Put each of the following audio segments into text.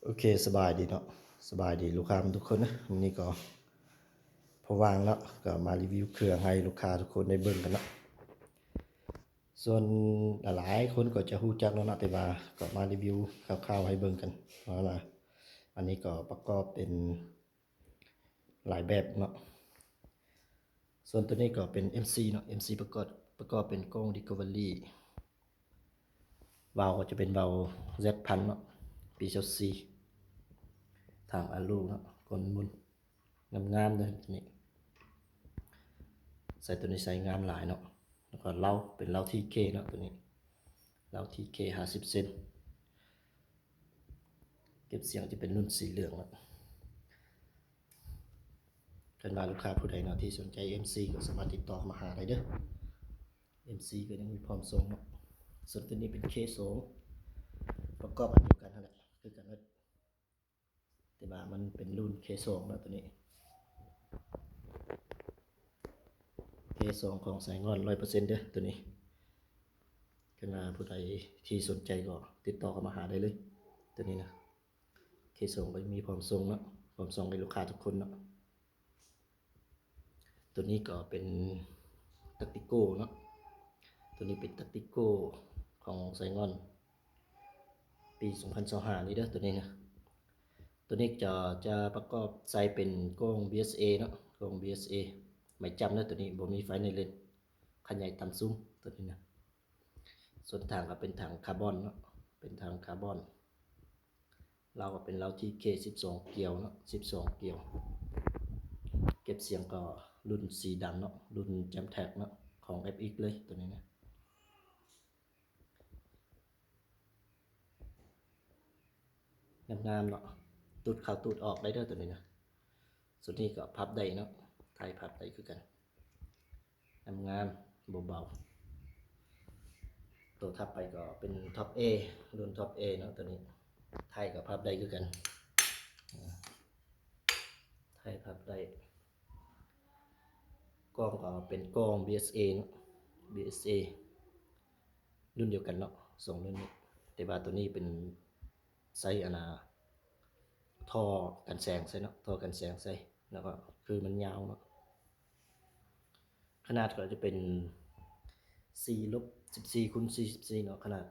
ໂອເຄ ສະບາຍດີເນາະ ສະບາຍດີລູກຄ້າທຸກຄົນເນາະ. ມື້ນີ້ກໍພໍວ່າງເນາະ ກໍມາຣີວິວເຄື່ອງໃຫ້ລູກຄ້າທຸກຄົນໄດ້ເບິ່ງກັນເນາະ. ສ່ວນຫຼາຍໆຄົນກໍຈະຮູ້ຈັກແລ້ວເນາະ ແຕ່ວ່າກໍມາຣີວິວຄ່າວໆໃຫ້ເບິ່ງກັນເນາະ. ອັນນີ້ກໍປະກອບເປັນຫຼາຍແບບເນາະ. ສ່ວນໂຕນີ້ກໍເປັນເອັມຊີເນາະ ເອັມຊີປະກອບ ປະກອບເປັນກ້ອງ Recovery ວາວກໍຈະເປັນວາວ ແຊັດພັນເນາະ ປີຊາວສີ່ ຖັງອາລູເນາະ ກົ້ນໝຸນ ງາມໆເດີໂຕນີ້ ໃສ່ໂຕນີ້ໃສ່ງາມຫຼາຍເນາະ. ແລ້ວກໍເລົາເປັນເລົາທີເຄເນາະ ໂຕນີ້ເລົາທີເຄ ຫ້າສິບເຊັນ ເກັບສຽງຈະເປັນລຸ້ນສີເຫຼືອງເນາະ. ຄັນວ່າລູກຄ້າຜູ້ໃດເນາະທີ່ສົນໃຈເອັມຊີກໍສາມາດຕິດຕໍ່ເຂົ້າມາຫາໄດ້ເດີ ເອັມຊີກໍຍັງມີພ້ອມສົ່ງເນາະ. ສ່ວນໂຕນີ້ເປັນເຄສອງ ປະກອບອັນດຽວກັນຫັ້ນແຫຼະ ຄືກັນເບິດ ແຕ່ວ່າມັນເປັນລຸ້ນເຄສອງເນາະ ໂຕນີ້ເຄສອງຂອງສາຍງອນ ຮ້ອຍເປີເຊັນເດີໂຕນີ້. ຄັນວ່າຜູ້ໃດທີ່ສົນໃຈກໍຕິດຕໍ່ເຂົ້າມາຫາໄດ້ເລີຍ ໂຕນີ້ນະ. ເຄສອງກໍມີພ້ອມສົ່ງເນາະ ພ້ອມສົ່ງໃຫ້ລູກຄ້າທຸກຄົນເນາະ. ໂຕນີ້ກໍເປັນ Tactico ເນາະ ໂຕນີ້ເປັນ Tactico ຂອງສາຍງອນ ປີສອງພັນຊາວຫ້ານີ້ເດີ ໂຕນີ້ນະ. ໂຕນີ້ຈະ ຈະປະກອບໃສ່ເປັນກ້ອງ ບີເອສເອ ເນາະ ກ້ອງ ບີເອສເອ ໄມ້ຈ້ຳເດີ ໂຕນີ້ບໍ່ມີໄຟໃນເລນ ຂະຫຍາຍຕ່ຳຊູມ ໂຕນີ້ນະ. ສ່ວນຖັງກໍເປັນຖັງຄາບອນເນາະ ເປັນຖັງຄາບອນ. ເລົາກໍເປັນເລົາທີເຄ ສິບສອງກຽວເນາະ ສິບສອງກຽວ. ເກັບສຽງກໍລຸ້ນສີດຳເນາະ ລຸ້ນ Jamtrax ເນາະ ຂອງ ເອັຟເອັກ ເລີຍໂຕນີ້ນະ. ງາມໆເນາະ ຕູດເຂົ້າຕູດອອກໄດ້ເດີໂຕນີ້ນະ. ສ່ວນນີ້ກໍພັບໄດ້ເນາະ ທ້າຍພັບໄດ້ຄືກັນ ງາມໆ ເບົາໆ. ໂຕຖັດໄປກໍເປັນ Top A ລຸ້ນ Top A ເນາະ ໂຕນີ້ທ້າຍກໍພັບໄດ້ຄືກັນ ອາ ທ້າຍພັບໄດ້. ກ້ອງກໍເປັນກ້ອງ ບີເອສເອ ເນາະ ບີເອສເອ ລຸ້ນດຽວກັນເນາະ ສອງລຸ້ນນີ້ ແຕ່ວ່າໂຕນີ້ເປັນໃຊ້ອັນນາ ທໍ່ກັນແສງໃສ່ເນາະ ທໍ່ກັນແສງໃສ່ ແລ້ວກໍຄືມັນຍາວເນາະ. ຂະໜາດກໍຈະເປັນ ສີ່ລົບສິບສີ່ຄູນສີ່ສິບສີ່ເນາະ ຂະໜາດ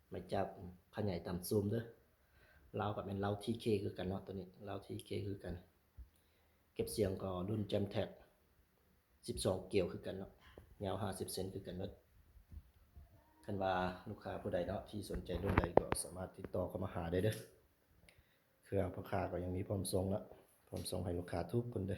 ໄມ້ຈັບຂະຫຍາຍຕ່ຳຊູມເດີ. ເລົາກໍແມ່ນເລົາທີເຄຄືກັນເນາະ ໂຕນີ້ເລົາທີເຄຄືກັນ. ເກັບສຽງກໍລຸ້ນ Jamtrax ສິບສອງກຽວຄືກັນເນາະ ຍາວຫ້າສິບເຊັນຄືກັນເບິດ. ຄັນວ່າລູກຄ້າຜູ້ໃດເນາະທີ່ສົນໃຈລຸ້ນໃດກໍສາມາດຕິດຕໍ່ເຂົ້າມາຫາໄດ້ເດີ. ເຄື່ອງພໍ່ຄ້າກໍຍັງມີພ້ອມສົ່ງເນາະ ພ້ອມສົ່ງໃຫ້ລູກຄ້າທຸກຄົນເດີ.